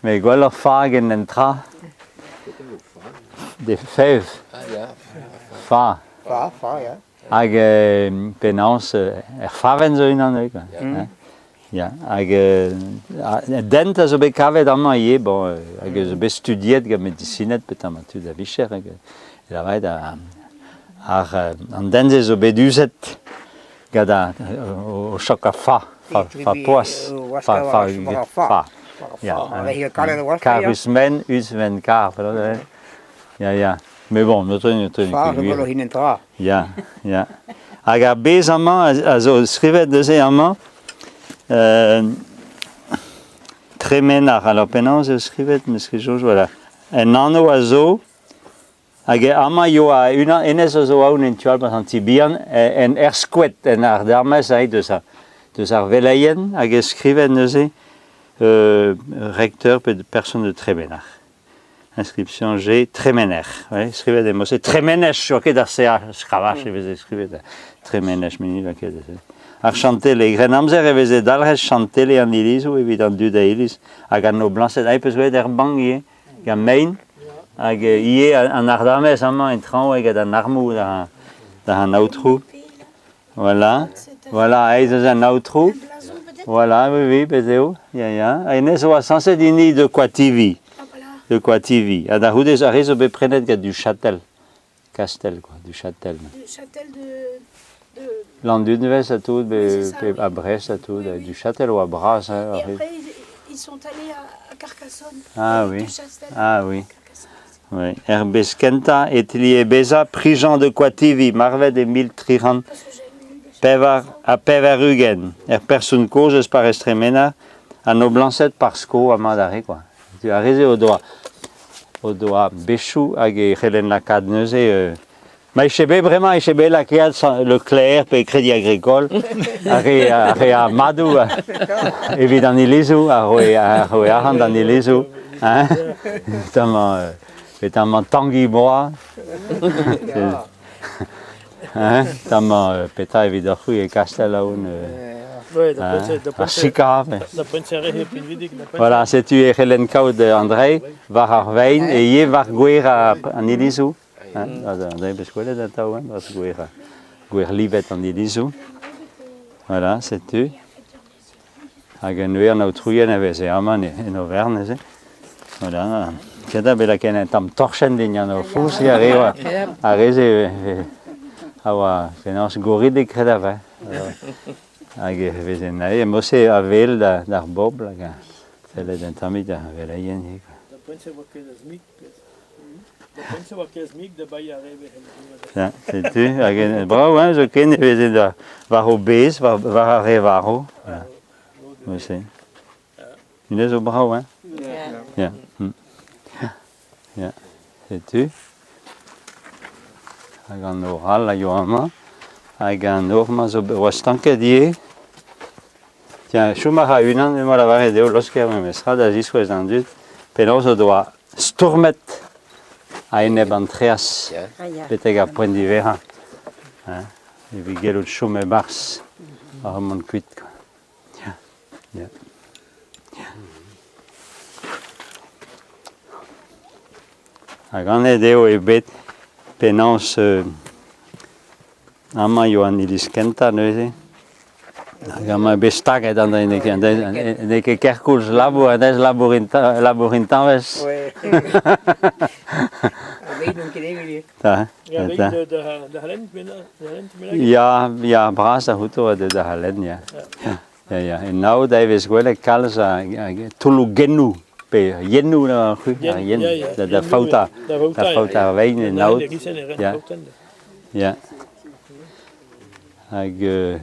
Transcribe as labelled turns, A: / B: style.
A: Met gwelloc'h fag en un tra. De fev. Fa.
B: Fa, fa, ya.
A: Hag penaos er favenn zo unan ivez quoi.
B: Mm.
A: Ya, hag dent a zo bet kavet amañ ivez, bon, hag a zo bet studiet gant medisined petra tud a vicher hag e lavaret ar an dent-se zo bet uzet gant ar o chokañ fa, fa, fa poazh, fa, fa, fa. Ya, karus men, us men kar, ya, ya. Mais bon, notre notre
B: Fa, zo gwelloc'h hini tra.
A: Ya, ya. Hag ar bez amañ a zo skrivet neuze amañ Tremenar. Alors penaos eo skrivet, 'meus ket soñj, voilà. Un anv a zo hag amañ eo unan hennezh a zo aon en tu all 'barzh an ti bihan en Erskoed, en Ardamez aet deus ar deus ar veleien hag eo skrivet neuze recteur pe person de Tremenar. Inscription G, Tremener. Ouais, skrivet eo mod-se. Tremenech, oa ket ar CH, Skravaj e veze skrivet. Tremenech, meni oa ket. Ar chantele, e Grennamzer e veze dalc'het chantele an ilizoù evit an dud a iliz hag an noblañsed. Ah, peus gwelet er bank ivez, gant mein, hag ivez an ardamez amañ en traoñ gant an armoù da, da an aotrou. Voilà, voilà, aes eus an aotrou. Voilà, oui, oui, bez eo, ya, ya. Hennezh oa sañset hini de Coativi. De Coativi. Ha da c'houde ar re zo bet prenet gant du Châtel. Kastel, quoi, du Châtel.
C: Du Châtel de... de...
A: Landunvez ha tout, be, pe, à Brest ha tout, du Châtel oa bras. Hein,
C: Et après, ils, ils sont allés à, à Carcassonne.
A: Ah oui, ah oui. Oui. Er bez kentañ e tlie bezañ Prigent de Coativy, marvet e 1384. Er person kozh eus parrez Tremena, an noblañsed par-sko amañ adarre kwa. Setu ar re-se o doa o doa bechoù hag e c'hellent lakaat neuze euh, ma eche bet bremañ eche bet lakaet Leclerc pe Crédit Agricole ar re ar re a madoù evit an ilizoù a roe a roe arc'hant d'an ilizoù hein notamment notamment Tanguy Bois hein notamment petra evidoc'h-c'hwi e Kastellaun ar sikañ Voilà, setu e c'hellen kaout Andrei war ar vein e ivez war gwer an ilizoù. Hein, bet gwelet atav, hein, war gwer, gwer livet an ilizoù. Voilà, setu. Hag un an aotrouien a veze amañ en Auvergne neuze. Voilà. Kentañ bet lakaet un tamm torchenn din an o fouz, ar re oa, ar re-se a oa penaos gouridik kredabl. Hein. Hag e veze nae, mod-se a-wel d'ar bobl hag a sellet un tammig da veleien ivez.
D: Da poent-se e oa ket a SMIC. Da poent-se e oa ket a SMIC da baeañ ar re
A: Ya, setu, hag brav hein, zoken e veze da war o bez, war, war ar re varv. Voilà. Mod-se. Hennezh zo brav hein? Ya. Ya, setu. Hag an nor all a yo amañ. Hag an nor-mañ zo oa stanket ivez. Tiens, chom a ra unan, emañ lavaret eo laosker memestra da ziskouez d'an dud penaos o doa stourmet a-enep an treaz betek ar poent diverrañ. Hein, evit gellout chom e-barzh ha mont kuit. Quoi. Ya, ya. Hag anet eo eo bet penaos amañ eo an iliz kentañ neuze. Hag amañ eo bet staget an dra n'eo ket kerkoulz labour a-nez labour labour intañvez. Ya, ya, bras a c'houto da c'halenn, ya. Ya, ya. En aod e vez gwelet kalz a, a toulloù gennoù, pe yennoù ar yen, da, da faoutañ, da faoutañ ar vein en aod. Ya. Ya. Hag euh,